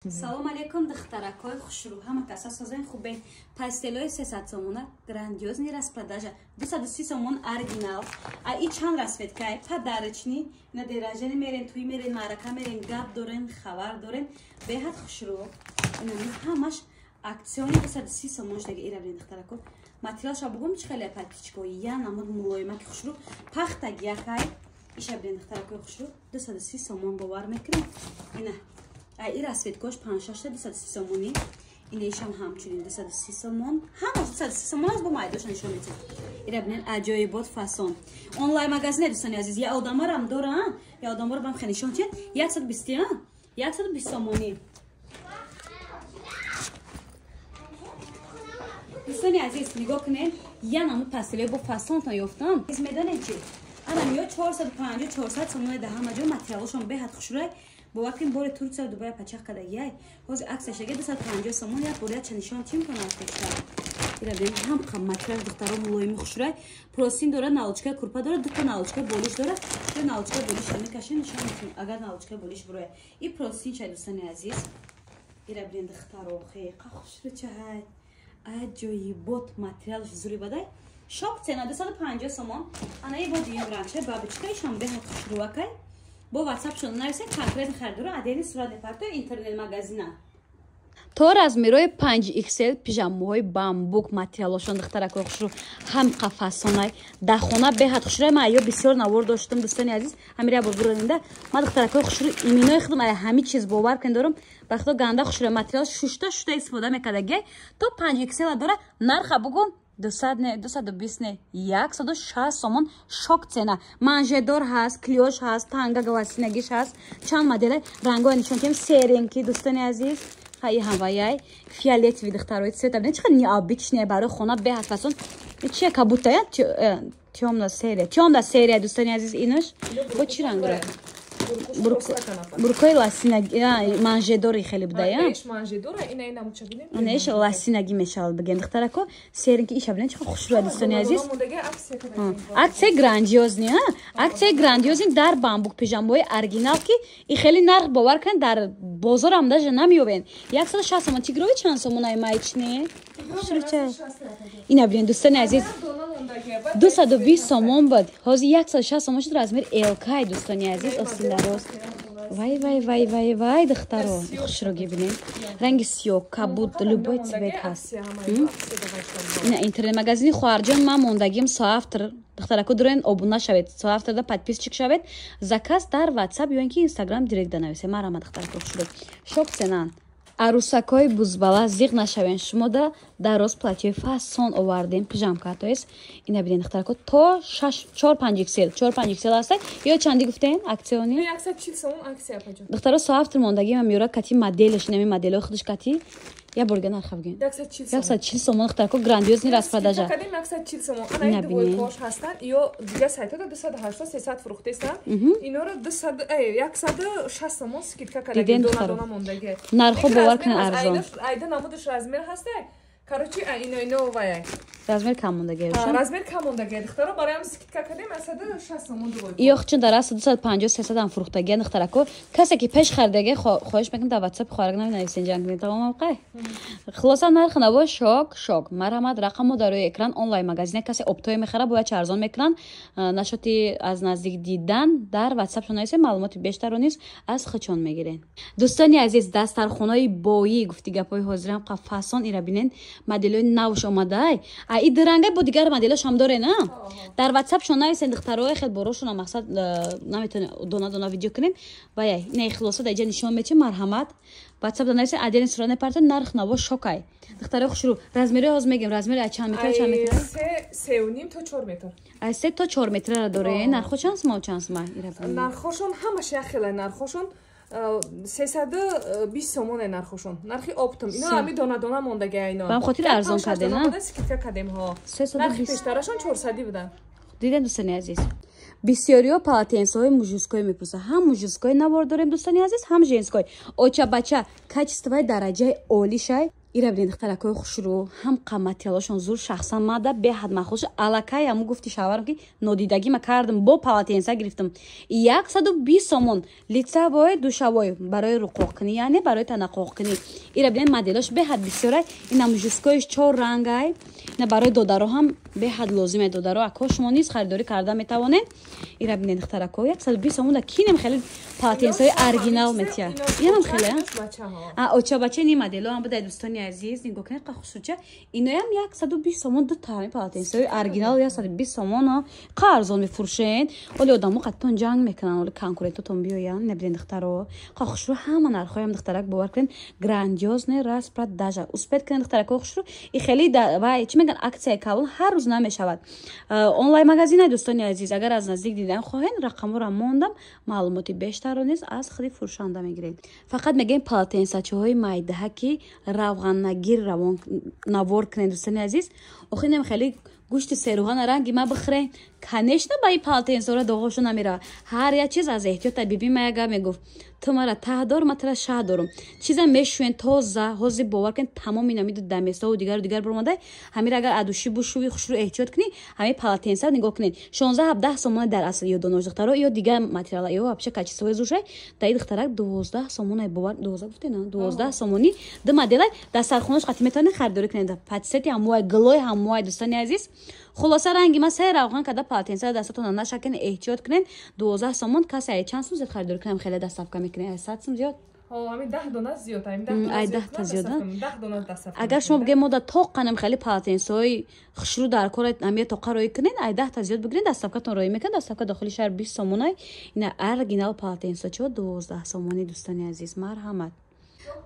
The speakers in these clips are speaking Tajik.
Салом алейкум, духтаракҳои хушрӯ, ҳама каса созен хубен. Постелои 300 сомона, грандиозный распродажа, 230 сомон оригинал. А и чанд расцветкай, подарочный, на день рождения мерен, туй мерен, маърака мерен, гап дорен, хабар дорен, беҳад хушрӯ. Ина ҳамаш акционный 230 сомон шудаги. Ира бинед, духтарако. Материалша бугум чӣ хеле патичко, я намуд мулоимаки хушрӯ, пахтаги якай. Иша бинед, духтаракои хушрӯ, 230 сомон, бовар мекунед? Ина и расцветкош панҷшашта 230 сомонӣ. Инешам ҳамчунин 230 сомон, ҳамаш 230 сомон аст. Бо майдоша нишон метиҳам. Ира бинед, аҷоибот фасон. Онлайн магазине, дӯстони азиз, я одамарам дора, я одамаро бам хе нишон тиҳед. 120, 120 сомонӣ. Дӯстони азиз, нигоҳ кунед, я намуд постеле бо фасонтон ёфтам. Медонед чи? Ана ё 450, 400 сомоне да ҳама ҷо. Материалошон беҳад хушрӯй. Бовар кунед, бори Турция, Дубай пачах кардагиай. Ҳозир аксияшаги 250 сомон. Як бор яча нишон чим кунад пештар. Ира бинед, ҳам материал, духтаро, мулоими хушрӯй. Простынь дора, наволочкаи курпа дора, дута наволочкаи болиш дора. Ё наволочкаи болиша мекашем, нишон метиҳем, агар наволочкаи болиш буроя. И простынь чай, дӯстони азиз. Ира бинед, духтаро, хеқа хушрӯ чай, аҷоибот. Материалш зури бадай, шок цена, 250 сомон. Ана и бо дуюм ранча бабочка, ишам беҳад хушрӯакай. Бо ватсапшон нависед, конкретно харидоро отдельный сурат мепартои интернет магазина. То размерои 5 XL пижамаҳои бамбук, материалошон, духтаракои хушрӯ, ҳам қафасонай, дар хона беҳад хушрӯй. Ман ё бисёр навор доштам, дӯстони азиз, ҳамира бор буронда. Ман, духтаракои хушрӯ, иминои худам ая ҳами чиз, бовар кунед, дорам. Ба худо, ганда хушрӯй материал, шушта шушта истифода мекардагиай. То 5 XL дора. Нарха бугум: 200 не, 220 не, 160 сомон, шок цена. Манжетдор ҳаст, клёш ҳаст, танга галасинагиш ҳаст, чанд модела. Рангҳоя нишон кем: серенький, дӯстони азиз, ҳаи ҳамваяй, фиолетовый. Духтарои, цвета бинед, чӣ қадр необычный, барои хона беҳад фасон. Чия, кабута тёмно-серая, тёмно-серая, дӯстони азиз. Инаш бо чӣ ранг дорад? Буркои ласинаги, манжетдори хеле будая. Инаш ласинагӣ мешавад, бигем, духтарако, серенький. Иша бинед, чӣ хушрӯя, дӯстони азиз. Акция грандиозный, акция грандиозный дар бамбук пижамаҳои оригинал, ки и хеле нарх, бовар кунед, дар бозорам даже намеёбед. 160 сомон. Тигрови чанд сомонаи маечный? Ина бинед, дӯстони азиз, 220 сомон буд, ҳозир 160 сомон шуд. Размер элкай, дӯстони азиз, остиндароз. Вай, вай, вай, вай, вай, духтаро хушрӯги, бинед, ранги сиёҳ, кабуд, любой цвет ҳаст. Ина интернет магазини хоҳарҷон ман мондагим, соавтор. Духтарако, дурен, обуна шавед, соавторда подписчик шавед, заказ дар Ватсап ё ин ки Инстаграм директ данависед. Марама, духтарако хушрӯ, шок цена. Арӯсакҳои бузбала, зиқ нашавен, шумода дароз платьёи фасон овардем, пижамка. То есть ина бинед, духтарако, то чор панҷ иксел, чор панҷ иксел ҳаста. Ё чанди гуфтем акционный? Духтаро, соавтор мондагима меёра кати моделаш, инами моделҳои худаш кати. Я бурга нарха бигӯем: 140 сомон. Духтарако, грандиозный распродажа. Ина бинед, ё дигар сайтҳода 280, 300 фурӯхтестан, инора 160 сомон скидка кардем. Нархҳо, бовар кунед, арзон. Айда намудаш размер ҳаста. Короче, ино ино вая. Размер кам мондаги. Размер кам мондаги. Духтаро, бароям скидка кардем, 160 сомон дувой. Ё чун дар аст 250, 300 ам фурӯхтаги, духтарако. Касе ки пеш харидаги, хоҳиш мекунам, дар WhatsApp хоҳарак нависен, ҷанг кунед, тамом қай. Хулоса, нарх наво шок, шок. Марҳамат, рақаммо дар рӯи экран, онлайн магазине. Касе оптовый мехара, бояд чӣ арзон мекунанд. Нашоти аз наздик дидан, дар WhatsApp шон нависед, маълумоти бештарро низ аз худшон мегиред. Дӯстони азиз, дастархонаи боӣ гуфти гапҳои ҳозирам фасон. Ира бинед, моделҳои навш омадай. А и дирангай бо дигар моделҳошам доре на? Дар WhatsApp шон нависен, духтарои, хел борошона мақсад наметонем дона дона видео кунем. Ваяй, ина хулоса дар иҷа нишон метиҳем. Марҳамат, WhatsApp да нависен, отдельный сурат мепартед. Нарх наво шокай. Духтарои хушрӯ, размерҳои ҳозир мегем. Размери аз чанд метр, чанд метр? 3,5 то 4 метр. Аз 3 то 4 метрара доре. Нархҳо чанд сума, чанд сума? Нархҳошон ҳамаш як хела, нархҳошон 320 сомоне, нархошон, нархи оптом. Ино ҳами дона дона мондаги ино. Ба хотир арзон кардем. Скидка кардем ҳо, нархи пештарашон 400 будан. Дидем, дӯстони азиз, бисёриҳо полотенцаҳои мужской мепурсанд. Ҳам мужской навор дорем, дӯстони азиз, ҳам женской. Оча бача, качествои дараҷаи олишай. Ира бинед, духтаракҳои хушрӯ, ҳам материалошон зур. Шахсан мада беҳад махуш. Аллакай ҳаму гуфти шаварам, ки нодидагӣ ма кардам, бо полотенца гирифтам. 120 сомон, лицевой, душевой, барои руқоқкунӣ, яъне барои танақоқкунӣ. Ира бинед, моделош беҳад бисёрай. Инам мужской ш чор рангай. Ина барои додаро ҳам беҳад лозиме. Додаро, ако, шумо низ харидорӣ карда метавонед. Ира бинед, духтарако, 120 сомон да кинем хеле полотенцаҳои оригинал метия. Инам хеле оча бача ни модело ҳам будай. Дӯстони азиз, нигоҳ кунед, қа хушрӯча. Иноям 120 сомон, ду таами полотенцаҳои оригинал 120 сомон. Қа арзон мефурӯшен. Оли одамо қаттон ҷанг мекунанд, оли конкурентотон биёянд. Набинед, духтаро, қа хушрӯ ҳама нархҳоям. Духтарак, бовар кунед, грандиозный распродажа. Успеть кунед, духтаракои хушрӯ. И хеле вай чӣ мегӯянд, аксияи калон ҳар рӯз намешавад. Онлайн магазина, дӯстони азиз, агар аз наздик дидан хоҳед, рақамҳоро мондам. Маълумоти бештарро низ аз худи фурӯшанда мегиред. Фақат мегӯем, полотенцачаҳои майдаҳа, ки равғаннагир, равон навор кунед, дӯстони азиз. Охирнем хеле гӯшти серуғана ранги ма бихӯрен, конечно, ба ин полотенцаро доғошо намерава. Ҳар як чиз аз эҳтиёта. Биби ма як гап мегуфт: «Ту мара таҳ дор, ма тара шаҳ дорум». Чиза мешӯен тоза. Ҳозир, бовар кунед, тамоми намиду дамесову дигару дигар баромада. Ҳамира агар адушӣ бушӯи, хушрӯ эҳтиёт кунӣ. Ҳамин полотенца нигоҳ кунед, 16-17 сомона дар асл. Ё донош, духтаро, ё дигар материала, ё вообще качествои зушай. Даи духтарак 12 сомона, бовар, 12 гуфте на, 12 сомони ду модела. Дастархонош қати метавонед харидорӣ кунед. Патсети ҳамуай, гилои ҳамуай, дӯстони азиз. Хулоса, ранги ма се равған када полотенца дастатона нашакен, эҳтиёт кунед. 12 сомон. Касе ай чанд сум зиёд харидорӣ кунам, хеле доставка мекунед? Ай 100 сум зиёд? Ай 10 та зиёд. Агар шумо бигӯед, мо да тоқанем хеле полотенцаҳои хушрӯ дар кор, ҳамия тоқа роӣ кунед, ай 10 та зиёд бигиред, доставкатон роӣ мекунед. Доставка дохили шаҳр 20 сомонай. Ина оригинал полотенцачо 12 сомони. Дӯстони азиз, марҳамат.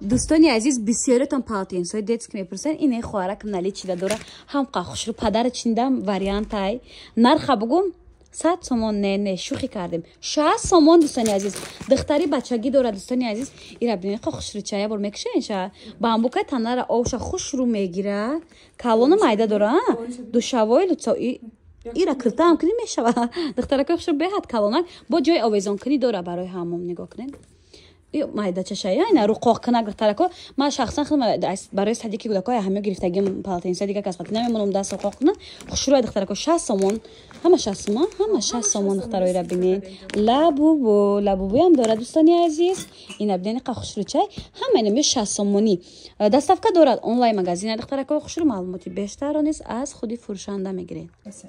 Дӯстони азиз, бисёретон полотенцаҳои детский мепурсанд. Ине хоҳарак наличида дора, ҳам қа хушрӯ, падара чиндам вариантай. Нарха бугум, 100 сомон. Не, не, шӯхӣ кардем, 60 сомон. Дӯстони азиз, духтари бачагӣ дорад. Дӯстони азиз, ира бинед, қа хушрӯча. Як бор мекушен ша, бамбукай танара овша хушрӯ мегира. Калону майда дора, душевой, лицо. Ира киртаам кунӣ мешава. Духтаракои хушрӯ, беҳад калонак, бо ҷои овезонкунӣ дора барои ҳамом. Нигоҳ кунед, майдачашая, ина руқоқ кунак. Духтарако, ман шахсан худам барои садики кӯдакҳои ҳамё гирифтагим полотенца. Дига кас қати намемонам даст руқоқ кунам. Хушрӯя, духтарако, 60 сомон, ҳама 60 сомон, ҳама 60 сомон. Духтароира бинед, лабубу, лабубуям дорад. Дӯстони азиз, ина бинед, қа хушрӯчай. Ҳама ина 60 сомонӣ, доставка дорад. Онлайн магазина, духтаракҳои хушрӯ. Маълумоти бештарро низ аз худи фурӯшанда мегиред.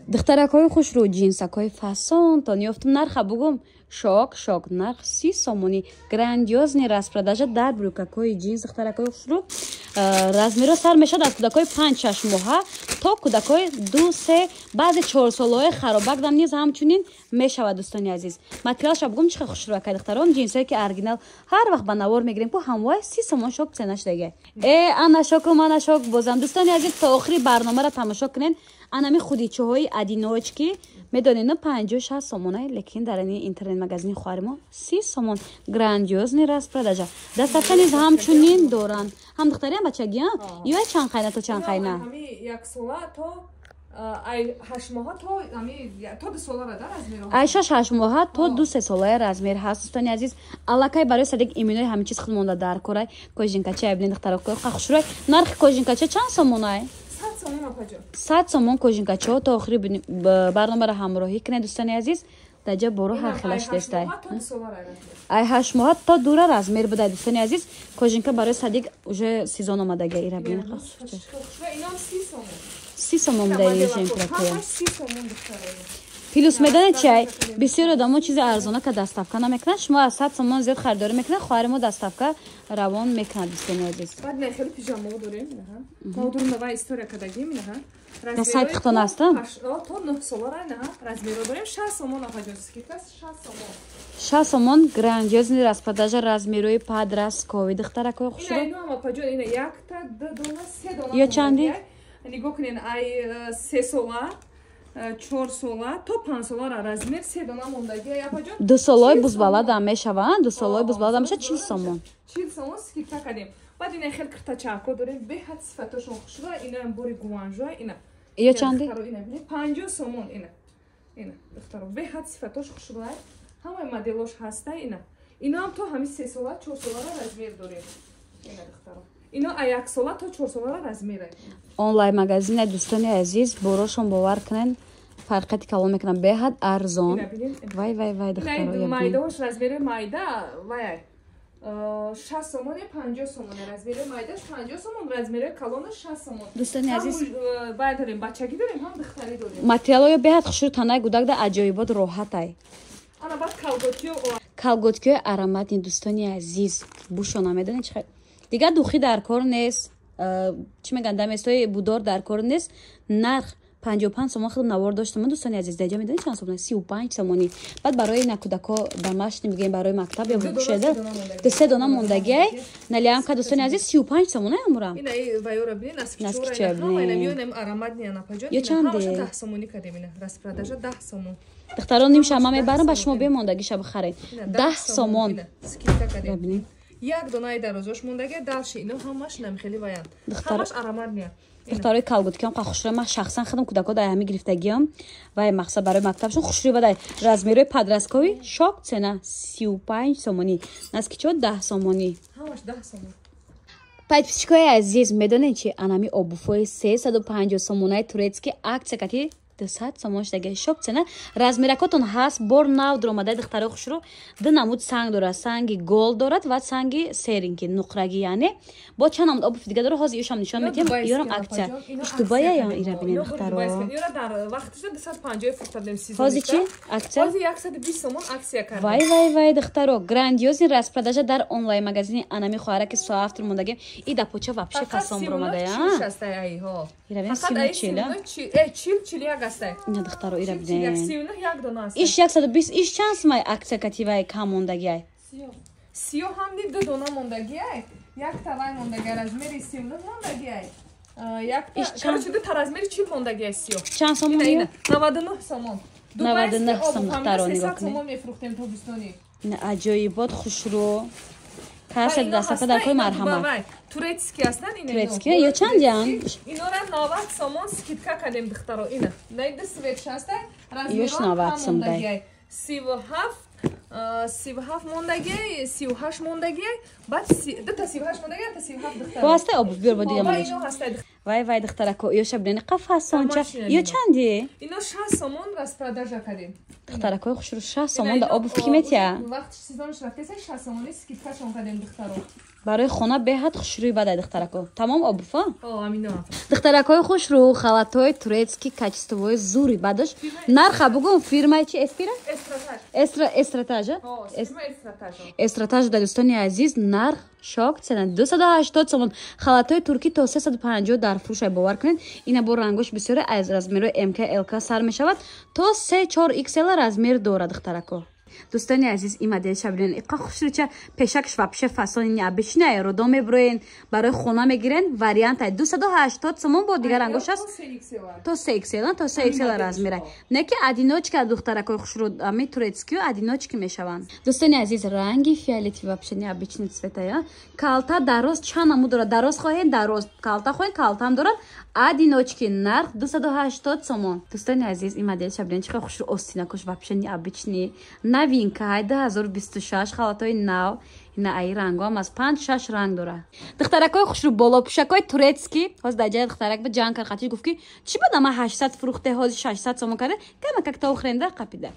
Духтаракҳои хушрӯ, ҷинсакҳои фасонтон ёфтум. Нарха бугум, шок, шок, нарх 30 сомонӣ. Грандиозный распродажа дар брюкакҳои ҷинс. Духтаракҳои хушрӯ, размеро сар мешавад аз кӯдакҳои 5-6 моҳа то кӯдакҳои 2-3, баъзе чорсолаҳои харобакдам низ ҳамчунин мешавад. Дӯстони азиз, материалша бугум, чӣ хушрӯ акай. Духтарон, ҷинсое ки оригинал ҳар вақт ба навор мегирем ку, ҳамвай 30 сомон. Шок цена шудаге. Э, ана шокум, ана шок бозам. Дӯстони азиз, то охири барномаро тамошо кунед. Анами худичаҳои одиночки, медонед, ну, 50-60 сомона, лекин дар ини интернет магазини хоҳари мо 30 сомон. Грандиозный распродажа. Доставка низ ҳамчунин доранд. Ҳам духтари, ҳам бачагиам. Ё чанд қайна то чанд қайна? Ай 6-8 моҳа то 2-3 солая размер ҳаст. Дӯстони азиз, аллакай барои садик иминои ҳамин чиз худ монда дар корай. Кожинкача ибнед, духтаро, хушрӯй. Нархи кожинкача чанд сомонай? 100 сомон кожинкачаҳо. То охири барномаро ҳамроҳӣ кунед, дӯстони азиз. Даҷа боро ҳар хелаш дестай. Ай 8 моҳа то дура размер будай. Дӯстони азиз, кожинка барои садик уже сезон омадага. Ира 30 сомон будай. Плюс медонед чай, бисёр одамо чизи арзона ка доставка намекунанд. Шумо аз 100 сомон зиёд харидорӣ мекунад, хоҳари мо доставка равон мекунад, дӯстони азиз. Хеле пижамао дорем. Мо дорем ва история кардагим. На сайти худтон ҳастам? То 9 солара размеро дорем, 60 сомон, апаҷон, скидка 60 сомон. 60 сомон, грандиозный распродажа, размерои подростковый, духтаракои хушрӯ. Ина апаҷон, ина якта, ду дона, се дона. Ё чанди? Нигоҳ кунед, ай 3 сола, 4 сола то 5 солара размер се дона мондаги, апаҷон. Дусолаи бузбалада мешаванд, дусолаи бузбалада мешавад 40 сомон. 40 сомон скидка кардем. Баъд ина хел киртачако дорем, беҳад сифатошон хушрӯ. Инаам бори Гуанжо, ина. Ё чанди? 50 сомон. Ина, ина, духтаро, беҳад сифатош хушрӯ, ҳамаи моделош ҳаста. Ина, инаам то ҳами 3 сола, 4 солара размер дорем. Ина, духтаро. Ино 1 сола то 4 сола размер. Онлайн магазин дӯстони азиз, борошон бовар кунен, фарқияти калон мекунам, беҳад арзон. Вай вай вай духтаро. Майдаош размери майда, вай 60 сомон 50 сомон размери майдаш 50 сомон, размери калонаш 60 сомон. Дӯстони азиз, вай дорем, бачагӣ дорем, ҳам духтарӣ дорем. Материалҳои беҳад хушрӯ, танаи гудак да аҷоибот роҳатай. Ана баъд колготиё, колготкиҳои ароматни дӯстони азиз, бушона медонед чӣ? Дигар духи дар кор нест, чӣ мегӯянд, даместои будор дар кор нест. Нарх 55 сомон худам навор доштам дӯстони азиз, даҷа медонед чанд сомон? 35 сомонӣ. Баъд барои на кӯдако домашний мегӯем, барои мактаб ё бушеда ду-се дона мондагиай налиамка дӯстони азиз 35 сомон амурам. Ина вайора бинед, наскичора ина ҳама ина миёнем ароматни анапаҷон. Ё чанде? Ҳамаша 10 сомонӣ кардем ина. Распродажа 10 сомон. Духтарон нимша ма мебарам, ба шумо бемондагиша бихаред. 10 сомон. Скидка кардем. Як донаи дарозош мондагия, дальше ино ҳамаш намхели ваянд. Ҳамаш ароматния. Духтарои колготкиам қа хушрӯ, ман шахсан худам кӯдако дар ҳами гирифтагиам ва мақсад барои мактабшон хушрӯ бадай. Размерҳои подростковый шок цена 35 сомонӣ. Наскичо 10 сомонӣ. Ҳамаш 10 сомон. Подписчикои азиз, медонед чи анами обуфои 350 сомонаи турецкий акция кати 200 сомон шудаги шок цена. Размеракотон ҳаст, бор нав дуромадаи духтарои хушрӯ, ду намуд санг дорад, санги гол дорад ва санги серинки нуқрагӣ, яъне бо чанд намуд обуф дига дорад, ҳозир ишам нишон медиҳем. Ёрам акция иш Дубая я ира бинед духтаро. Ёра дар вақтиша 250 фурӯхта будем сезон. Ҳозир чи акция? Ҳозир 120 сомон акция кардем. Вай вай вай духтаро, грандиозный распродажа дар онлайн магазини анами хоҳара ки соафтр мондагем. И дапоча вообще фасон буромадая. Ира бинед 39 40 41. Ина духтаро ира бинед. 39 дона аст. Иш 120, иш чанд сумай акция кативай кам мондагиай? Сиёҳ ҳам ди ду дона мондагиай. Як тавай мондагиай, размери 39 мондагиай. Як короче ду та размери 40 мондагиай сиёҳ. Чанд сомон? Ина 99 сомон. 99 сом духтаро нигоҳ кунед. Сомон мефурӯхтем тобистони. Ина аҷоибот хушрӯ. Касе дастафа дар кор марҳамат. Турецкий ҳастанд ина. Турецкий ё чандян? Инора 90 сомон скидка кардем духтаро ина. Найда свет шаста, Ёш 90 сом дай. 37 37 мондагиай, 38 мондагиай, баъд дута 38 мондагиай, та 37 духтаро. Бо ҳастай обув биёр бо дига манеш. Вай вай духтарако, ёша бинед қафасонча. Ё чанди? Ино 60 сомон распродажа кардем. Духтаракои хушрӯ 60 сомон да обув ки метия? Вақт сезонш рафтеса 60 сомони скидкашон кардем духтаро. Барои хона беҳад хушрӯи бадай духтарако. Тамом обуфа? О, амино. Духтаракои хушрӯ, халатҳои турецкий качествои зури бадаш. Нарха бугум фирмаи чи эспира? Эстратаж. Эстратажа? Эстратаж. Эстратаж да дӯстони азиз, нарх шок цена 280 сомон. Халатҳои туркӣ то 350 дар фурӯшай бовар кунед. Ина бо рангош бисёре аз размерҳои МК, ЛК сар мешавад то 3-4 XL размер дорад духтарако. Дӯстони азиз, ин модел шабинен иқа хушрӯча, пешакш вообще фасони необычный, родом меброен, барои хона мегирен, вариантай 280 сомон, бо дигар рангош аст то 3XL, то 3XL размера. Не ки одиночка духтаракои хушрӯ, ами турецкиё одиночки мешаванд. Дӯстони азиз, ранги фиолетовый вообще необычный цвета, калта дароз чанд намуд дорад, дароз хоҳед дароз, калта хоҳед калтам дорад, одиночки нарх 280 сомон. Дӯстони азиз, ин модел шабинен чӣ хушрӯ, остинакош вообще необычный, новинка 2026, халатҳои нав. Ина аи рангоам аз 5-6 ранг дорад. Духтаракои хушрӯ, болопӯшакҳои турецкий ҳозир дар ҷая духтарак ба ҷанг кард, қатиш гуфт ки чӣ бада ман 800 фурӯхте, ҳозир 600 сомон карда, кама как таохренда қапида.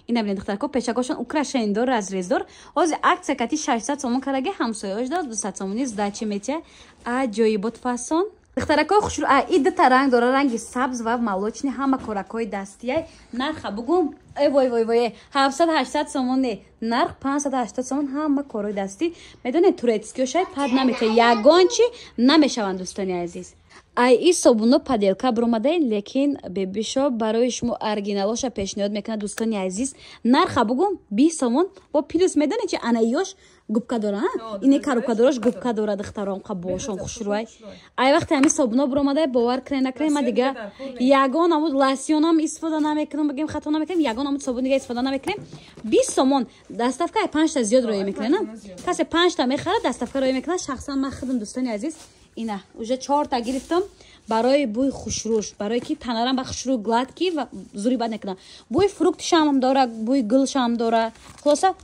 Ина бинед духтарако, пешакошон украшениедор, разрездор. Ҳозир акция кати 600 сомон кардаги, ҳамсояош дод 200 сомони сдача метия. Аҷоибот фасон. Духтаракои хушрӯ, и дута ранг дора, ранги сабз ва молочный, ҳама коракҳои дастияй. Нарха бугум, э вой вой вой, 700-800 сомон не, нарх 580 сомон, ҳама корҳои дастӣ. Медонед турецкиё шай пад намета, ягон чи намешаванд дӯстони азиз. Ай и собуно поделка буромадаин, лекин бебишо барои шумо оригиналоша пешниҳод мекунад дӯстони азиз. Нарха бугум 20 сомон бо плюс. Медонед чи ана ёш губка дора, ине коробка дораш, губка дора духтарон, қабошон хушрӯай. Ай вақте ҳами собуно буромадай, бовар кунед накунед, ман дига ягон намуд лосьонам истифода намекунам, бигем хато намекунем, ягон намуд собун дига истифода намекунем. 20 сомон доставка, ай панҷта зиёд роя мекунем. Касе панҷта мехарад, доставка роя мекунад. Шахсан ман худам дӯстони азиз ина уже чорта гирифтам барои бӯи хушрӯш, барое ки танарам ба хушрӯ гладкий ва зури бад накунам. Бӯи фруктишам дора, бӯи гулшам дора, хулоса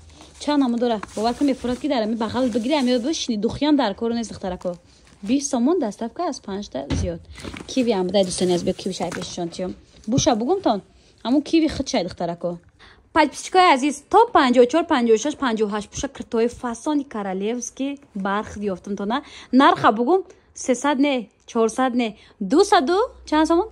чанд намуд дора. Бовар кун, мефурад ки дар ами бағал бигири, ами бишини, духиям дар кору нест духтарако. 20 сомон доставка аз 5 та зиёд. Киви ҳам будай, дӯстони аз, биё киви шай пешшон тиём. Буша бугумтон, ҳамун киви хид шай, духтарако. Подписчикои азиз, то 54, 56, 58 пуша киртои фасони королевский бархт ёфтумтона. Нарха бугум, 300 не, 400 не, 200 чанд сомон?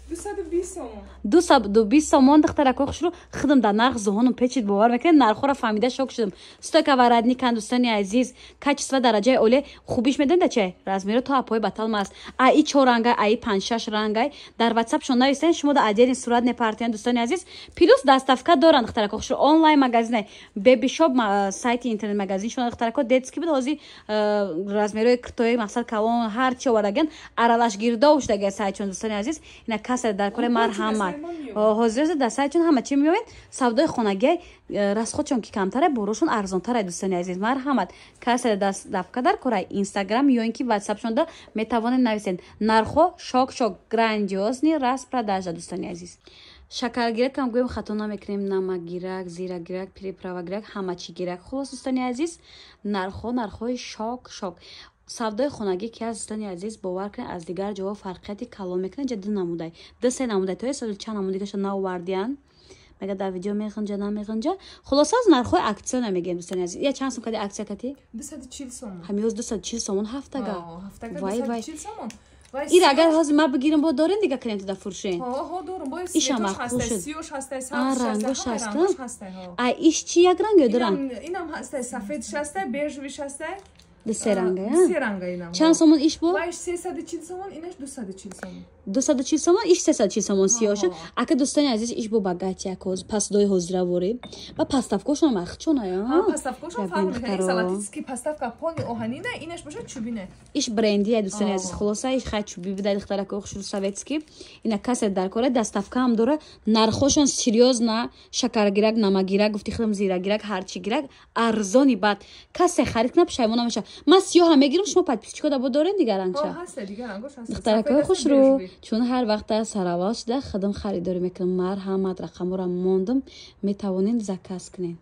220 сомон. 220 сомон, духтарако хушрӯ. Худам дар нарх зуҳонум печид, бовар мекунед, нархҳоро фаҳмида шок шудам. Стойка воротникан, дӯстони азиз, качество дараҷаи оле. Хубиш медонед да чай? Размеро то апои баталма аст. Аи чор рангай, аи панҷ шаш рангай. Дар ватсап шон нависен, шумо да отдельный сурат мепартиян, дӯстони азиз. Плюс доставка доранд, духтарако хушрӯ. Онлайн магазине Беби Шоп, сайти интернет магазин шумо, духтарако. Детский буд, ҳозир размерои киртои мақсад калон ҳар чи овардаган, аралаш гирдов шудага сайтшон, дӯстони азиз. Ина касе дар кори, марҳамат. Ҳозир дар сайтшон ҳама чи меёбед. Савдои хонагиай, расходшон ки камтара, борошон арзонтара, дӯстони азиз. Марҳамат, касе доставка дар кора, Инстаграм ё ин ки ватсапшонда метавонед нависед. Нархҳо шок шок, грандиозный распродажа, дӯстони азиз. Шакаргирак ҳам гӯем, хато намекунем. Намакгирак, зирагирак, приправагирак, ҳама чӣ гирак. Хулос, дӯстони азиз, нархҳо нархҳои шок шок. Савдои хонагӣ ки аст, дӯстони азиз, бовар кунед, аз дигар ҷоҳо фарқияти калон мекунад. Ҷа ду намудай, ду се намудай, то есть чанд намудигаша наовардиян, мега дар видео меғинҷа, намеғинҷа. Хулоса, аз нархҳои акция намегӯем, дӯстони азиз. Я чанд сум кади акция кати? 240 сомон. Ҳамиёз 240 сомон ҳафтага. Ҳафтага. Вай, вай. 240 сомон. Ир агар ҳозир ман бигирам, бо дорем дига клиенту да фурӯшем? Ҳо, дорум. Бо Иша мақбул шуд. Сиёш ҳастай. А, Сабзш рангош ҳастай, ҳаст, ҳама рангош ҳастай, ҳо. А иш чи, як ранг ё ду ранг? Инам ҳастай, сафедш ҳастай, бежевиш ҳастай. Ду се ранга? Се ранга инам. Чанд сомон иш бо? Вайш 340 сомон, инаш 240 сомон. 240 сомон иш, 340 сомон сиёша. Ака, дӯстони азиз, иш бо багати як ҳоз пасдои ҳозираворӣ ва поставкошон махчоная. Ҳа, поставкошон фарқ мекунад. Ин салатический поставка полный оҳанина, инаш бошад чӯбина. Иш брендия, дӯстони азиз. Хулоса, иш хай чӯби бидай, духтарако хушрӯ, советский. Ина касе дар кора, доставка ҳам дора. Нархошон серьёзно. Шакаргирак, намагирак, гуфти худам, зирагирак, ҳарчи гирак, арзони бад. Касе харид кунад, пушаймон намешавад. Ман сиёҳам мегирам, шумо подписчико да бо дорем дигар рангша? Ҳастай, дигар рангош ҳастай. Духтаракои хушрӯ, чун ҳар вақта сараввал шуда худам харидорӣ мекунам, марҳамат, рақамҳоро мондам, метавонед заказ кунед.